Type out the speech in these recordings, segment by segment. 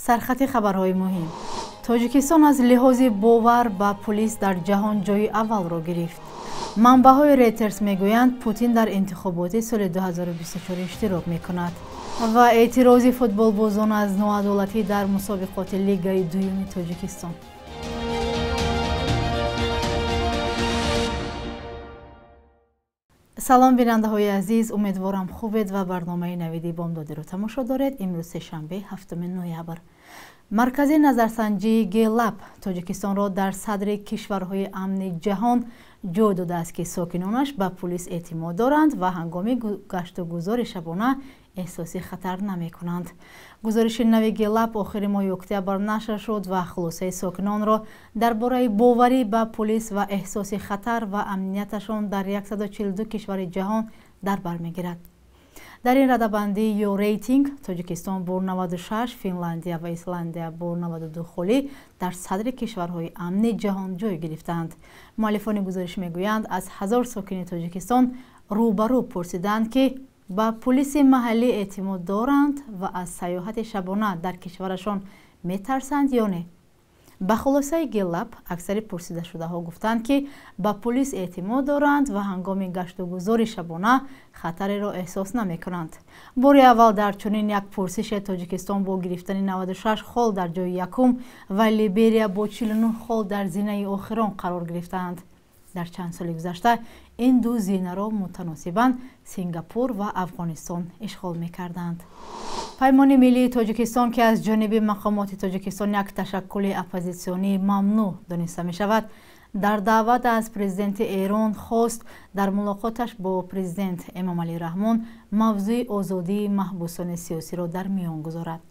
Сархати хабарҳои муҳим. Тоҷикистон аз лиҳози бовар ба пулис дар ҷаҳон ҷои аввалро гирифт. Манбаъҳои Рейтерс мегӯянд, Путин дар интихоботи соли 2024 иштирок мекунад. Ва эътирози футболбозон аз ноадолатӣ дар мусобиқоти Лигаи дуюми Тоҷикистон. Салом бинандаҳои азиз, умедворам хубед ва барномаи навиди бомдодиро тамошо доред. Имрӯз сешанбе, 7 ноябр. Маркази назарсанҷии Геллап Тоҷикистонро дар садри кишварҳои амни ҷаҳон ҷой додааст, ки сокинонаш ба пулис эътимод доранд ва ҳангоми гаштугузори шабона эҳсоси хатар намекунанд. Гузориши нави Геллап охири моҳи октябр нашр шуд ва хулосаи сокинонро дар бораи боварӣ ба пулис ва эҳсоси хатар ва амнияташон дар 142 кишвари ҷаҳон дар бар мегирад. Дар ин радабандӣ ё рейтинг Тоҷикистон бо 96, Финландия ва Исландия бо 92 холӣ дар садри кишварҳои амни ҷаҳон ҷой гирифтаанд. Муаллифони гузориш мегӯянд, аз 1000 сокини Тоҷикистон рӯбарӯ пурсиданд, ки ба пулиси маҳаллӣ эътимод доранд ва аз сайёҳати шабона дар кишварашон метарсанд ё не. Ба хулосаи Геллап аксари пурсидашудаҳо гуфтанд, ки ба пулис эътимод доранд ва ҳангоми гаштугузори шабона хатареро эҳсос намекунанд. Бори аввал дар чунин як пурсише Тоҷикистон бо гирифтани 96 хол дар ҷои якум ва Либерия бо 49 хол дар зинаи охирон қарор гирифтаанд. Дар чанд соли гузашта ин ду зинаро мутаносибан Сингапур ва Афғонистон ишғол мекарданд. Паймони миллии Тоҷикистон, ки аз ҷониби мақомоти Тоҷикистон як ташаккули оппозитсионии мамнӯъ дониста мешавад, дар даъват аз президенти Эрон хост дар мулоқоташ бо президент Эмомалӣ Раҳмон мавзӯи озодии маҳбусони сиёсиро дар миён гузорад.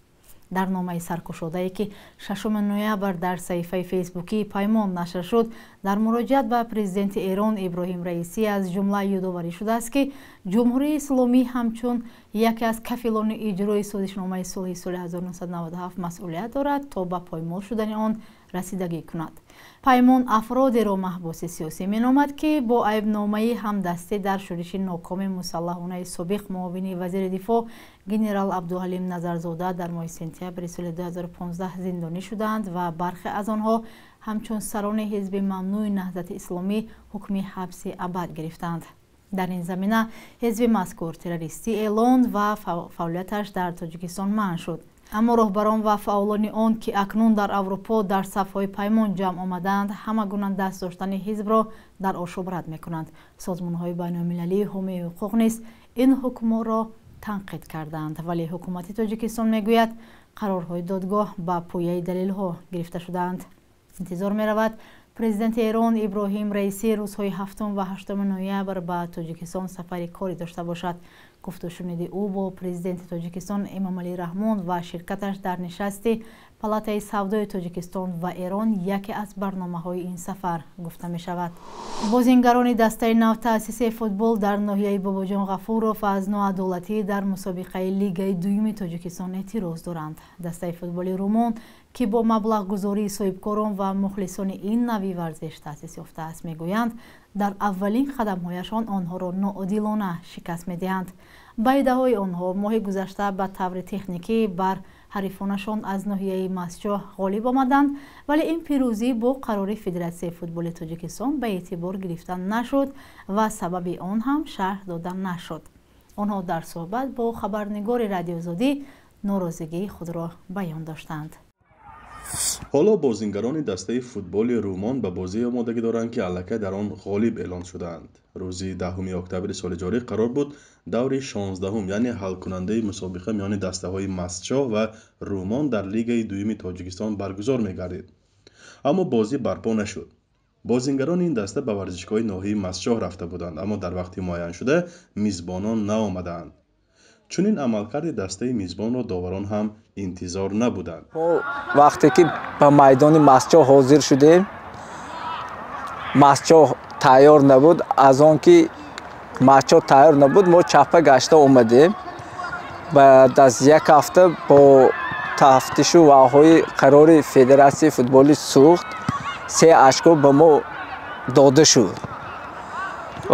Дар номаи саркушодае, ки 6 ноябр дар саҳифаи фейсбукии Паймон нашр шуд, дар муроҷиат ба президенти Эрон Иброҳим Раисӣ аз ҷумла ёдоварӣ шудааст, ки Ҷумҳурии Исломӣ ҳамчун яке аз кафилони иҷрои созишномаи сулҳи соли 1997 масъулият дорад то ба поймол шудани он расидагӣ кунад. Паймон афродеро маҳбуси сиёсӣ меномад, ки бо айбномаи ҳамдастӣ дар шӯриши нокоми мусаллаҳонаи собиқ муовини вазири дифоъ генерал Абдуҳалим Назарзода дар моҳи сентябри соли 2015 зиндонӣ шуданд ва бархе аз онҳо ҳамчун сарони ҳизби мамнӯи Наҳзати Исломӣ ҳукми ҳабси абад гирифтанд. Дар ин замина ҳизби мазкур террористӣ эълон ва фаъолияташ дар Тоҷикистон манъ шуд. Аммо роҳбарон ва фаъолони он, ки акнун дар Аврупо дар сафҳои Паймон ҷамъ омадаанд, ҳама гуна даст доштани ҳизбро дар ошӯб рад мекунанд. Созмонҳои байналмилалии ҳомии ҳуқуқ низ ин ҳукмро танқид карданд, вале ҳукумати Тоҷикистон мегӯяд, қарорҳои додгоҳ ба пояи далелҳо гирифта шудаанд. Интизор меравад, президенти Эрон Иброҳим Раисӣ рӯзҳои 7 ва 8 ноябр ба Тоҷикистон сафари корӣ дошта бошад. Гуфтушуниди ӯ бо президенти Тоҷикистон Эмомалӣ Раҳмон ва ширкаташ дар нишасти Палатаи савдои Тоҷикистон ва Эрон яке аз барномаҳои ин сафар гуфта мешавад. Бозингарони дастаи навтаъсиси футбол дар ноҳияи Бобоҷон Ғафуров аз ноадолатӣ дар мусобиқаи Лигаи дуюми Тоҷикистон эътироз доранд. Дастаи футболи Румон, ки бо маблағгузории соҳибкорон ва мухлисони ин нави варзиш таъсис ёфтааст, мегӯянд, дар аввалин қадамҳояшон онҳоро ноодилона шикаст медиҳанд. Ба иддаои онҳо моҳи гузашта ба таври техникӣ бар ҳарифонашон аз ноҳияи Мастчоҳ ғолиб омаданд, вале ин пирӯзӣ бо қарори Федератсияи футболи Тоҷикистон ба эътибор гирифта нашуд ва сабаби он ҳам шарҳ дода нашуд. Онҳо дар суҳбат бо хабарнигори Радиозодӣ норозигии худро баён доштанд. Ҳоло бозингарони дастаи футболи Румон ба бозие омодагӣ доранд, ки аллакай дар он ғолиб эълон шудаанд. Рӯзи 10 октябри соли ҷорӣ қарор буд даври 16-ум, яъне ҳалкунандаи мусобиқа миёни дастаҳои Мастчоҳ ва Румон дар Лигаи дуюми Тоҷикистон баргузор мегардид. Аммо бозӣ барпо нашуд. Бозингарони ин даста ба варзишгоҳи ноҳияи Мастчоҳ рафта буданд, аммо дар вақти муайяншуда мизбонон наомадаанд. Чунин амалкарди дастаи мизбонро доварон ҳам интизор набуданд. Мо вақте ки ба майдони Мастчоҳ ҳозир шудем, Мастчоҳ тайёр набуд. Аз он ки Мастчоҳ тайёр набуд, мо чапа гашта омадем. Баъд аз як ҳафта бо тафтишу ваъҳои қарори Федератсияи футболи Суғд 3 очко ба мо дода шуд.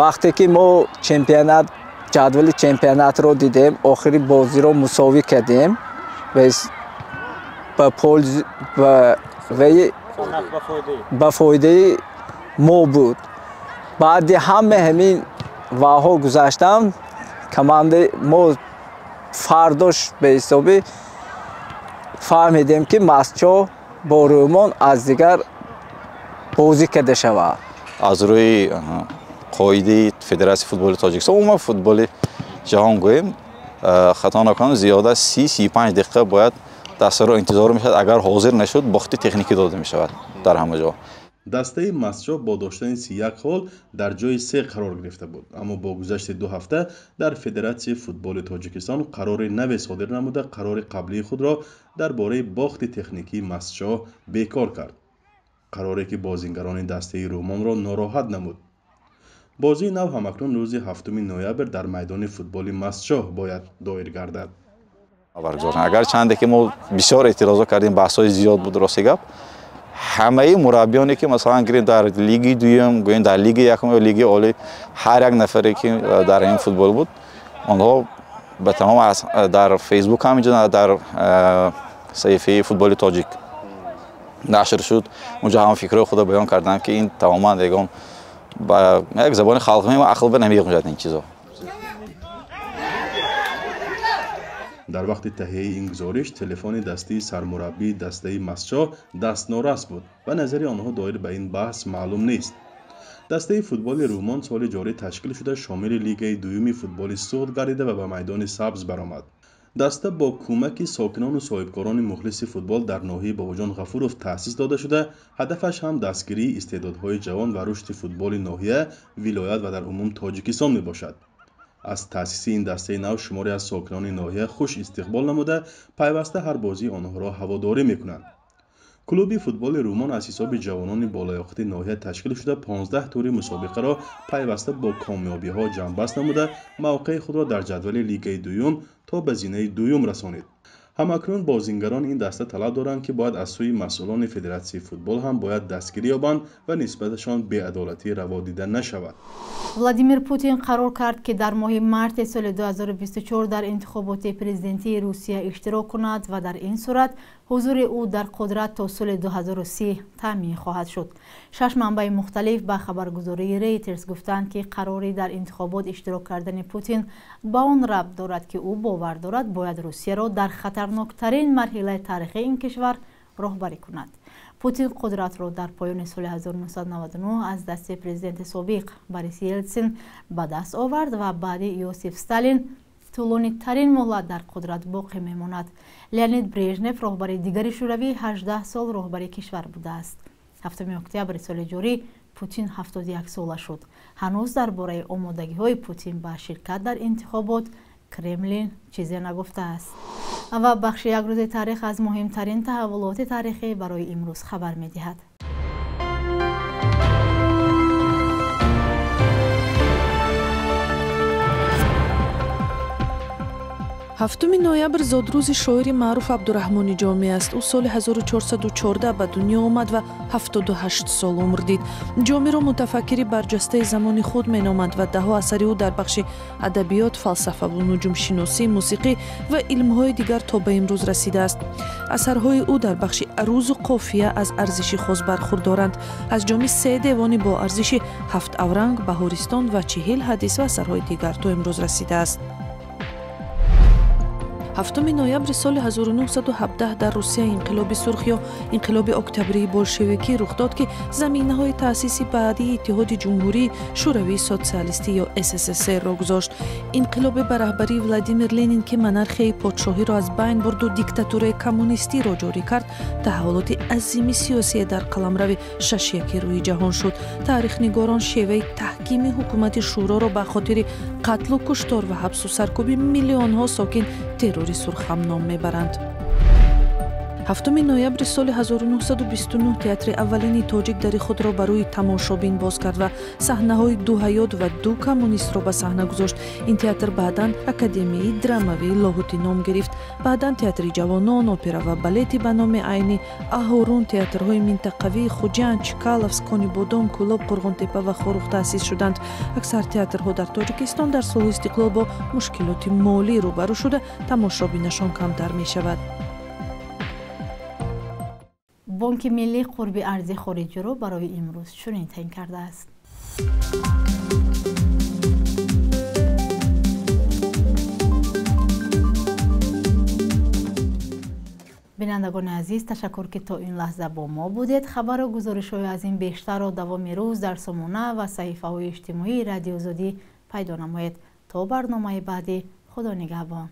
Вақте ки мо чемпионат ҷадвали чемпионатро дидем, охири бозиро мусовӣ кардем ва Ба фоидаи мо буд. Баъди ҳама ҳамин ваҳо гузаштам, командаи мо фардош ба ҳисоби фаҳмидем, ки Мастчоҳ бо Рӯмон аз дигар бозӣ карда шавад. Аз рӯи қоидаи Федератсияи футболи Тоҷикистон, умуман футболи ҷаҳон гӯем, хато накунам, зиёда 30-35 дақиқа бояд дастаро интизор мешавад. Агар ҳозир нашуд, бохти техникӣ дода мешавад дар ҳама ҷо. Дастаи Мастчоҳ бо доштани 31 хол дар ҷои се қарор гирифта буд, аммо бо гузашти 2 ҳафта дар Федератсияи футболи Тоҷикистон қарори наве содир намуда, қарори қаблии худро дар бораи бохти техникии Мастчоҳ бекор кард, қароре ки бозингарони дастаи Рӯмонро нороҳат намуд. Бозии нав ҳамакнун рӯзи 7 ноябр дар майдони футболи Мастчоҳ бояд доир гардад. Агар чанде ки мо бисёр эътирозҳо кардем, баҳсҳои зиёд буд, рости гап, ҳамаи мураббиёне ки масалан гирем дар лиги дуюм, гӯем дар лиги якум ё лиги олӣ, ҳар як нафаре ки дар ин футбол буд, онҳо ба тамом дар Фейсбук ҳам инҷо дар саҳифаи футболи тоҷик нашр шуд, онҷо ҳама фикрҳои худро баён карданд, ки ин тамоман ягон ба як забони халқӣ ақл ба намеғунҷад ин чизо. Дар вақти таҳияи ин гузориш телефони дастии сармураббии дастаи Мастчоҳ дастнорас буд ва назари онҳо доир ба ин баҳс маълум нест. Дастаи футболи Рӯмон соли ҷорӣ ташкил шуда, шомили лигаи дуюми футболи Суғд гардида ва ба майдони сабз баромад. Даста бо кӯмаки сокинону соҳибкорони мухлиси футбол дар ноҳияи Бобоҷон Ғафуров таъсис дода шуда, ҳадафаш ҳам дастгирии истеъдодҳои ҷавон ва рушди футболи ноҳия, вилоят ва дар умум Тоҷикистон мебошад. Аз таъсиси ин дастаи нав шуморе аз сокинони ноҳия хуш истиқбол намуда, пайваста ҳар бозии онҳоро ҳаводорӣ мекунанд. Клуби футболи Рӯмон аз ҳисоби ҷавонони болаёқати ноҳия ташкил шуда, 15 тури мусобиқаро пайваста бо комёбиҳо ҷамъбаст намуда, мавқеи худро дар ҷадвали лигаи дуюм то ба зинаи дуюм расонид. Ҳамакнун бозингарони ин даста талаб доранд, ки бояд аз сӯи масъулони Федератсияи футбол ҳам бояд дастгирӣ ёбанд ва нисбаташон беадолатӣ раво дида нашавад. Владимир Путин қарор кард, ки дар моҳи марти соли 2024 дар интихоботи президентии Русия иштирок кунад ва дар ин сурат ҳузури ӯ дар қудрат то соли 2030 таъмин хоҳад шуд. 6 манбаи мухталиф ба хабаргузории Рейтерс гуфтанд, ки қарори дар интихобот иштирок кардани Путин ба он рабт дорад, ки ӯ бовар дорад бояд Русияро дар хатарноктарин марҳилаи таърихии ин кишвар роҳбарӣ кунад. Путин қудратро дар поёни соли 1999 аз дасти президенти собиқ Борис Елтсин ба даст овард ва баъди Иосиф Сталин тӯлонитарин муҳлат дар қудрат боқӣ мемонад. Леонид Брежнев, роҳбари дигари шӯравӣ, 18 сол роҳбари кишвар будааст. 7 октябри соли ҷорӣ Путин 71 сола шуд. Ҳанӯз дар бораи омодагиҳои Путин ба ширкат дар интихобот Кремлин чизе нагуфтааст. Ва бахши як рӯзи таърих аз муҳимтарин таҳаввулоти таърихӣ барои имрӯз хабар медиҳад. 7 ноябр зодрӯзи шоири маъруф Абдураҳмони Ҷомӣ аст. Ӯ соли 1414 ба дунё омад ва 78 сол умр дид. Ҷомиро мутафаккири барҷастаи замони худ меноманд ва даҳо асари ӯ дар бахши адабиёт, фалсафаву нуҷумшиносӣ, мусиқӣ ва илмҳои дигар то ба имрӯз расидааст. Асарҳои ӯ дар бахши арузу қофия аз арзиши хос бархурдоранд. Аз Ҷомӣ 3 девони бо арзиши 7 авранг, Баҳористон ва 40 ҳадис ва асарҳои дигар то имрӯз расидааст. 7 ноябри соли 1917 дар Русия инқилоби сурх ё инқилоби октябрии болшевикӣ рух дод, ки заминаҳои таъсиси баъдии Иттиҳоди Ҷумҳурии Шӯравии Социалистӣ ё СССР-ро гузошт. Инқилоби ба раҳбарии Владимир Ленин, ки монархияи подшоҳиро аз байн бурду диктатураи коммунистиро ҷорӣ кард, таҳаввулоти азими сиёсие дар қаламрави шашяки рӯи ҷаҳон шуд. Таърихнигорон шеваи таҳкими ҳукумати шӯроро ба хотири қатлу куштор ва ҳабсу саркӯби миллионҳо сокин террори сурх ҳам ном мебаранд. 7 ноябри соли 1929 театри аввалини тоҷик дари худро ба рӯи тамошобин боз кард ва саҳнаҳои ду ҳаёт ва ду коммунистро ба саҳна гузошт. Ин театр баъдан Академияи драмавии Лоҳутӣ ном гирифт. Баъдан театри ҷавонон, опера ва балети ба номи Айнӣ, Аҳорун, театрҳои минтақавии Хуҷанд, Чкаловск, Конибодом, Кӯлоб, Қурғонтепа ва Хоруғ таъсис шуданд. Аксар театрҳо дар Тоҷикистон дар солҳои истиқлол бо мушкилоти молӣ рӯбарӯ шуда, тамошобинашон камтар мешавад. Бонки миллӣ қурби арзи хориҷиро барои имрӯз чунин таъин кардааст. Бинандагони азиз, ташаккур, ки то ин лаҳза бо мо будед. Хабару гузоришҳои аз ин бештарро давоми рӯз дар сомона ва саҳифаҳои иҷтимоии Радиои Озодӣ пайдо намоед. То барномаи баъдӣ, Худо нигаҳбон.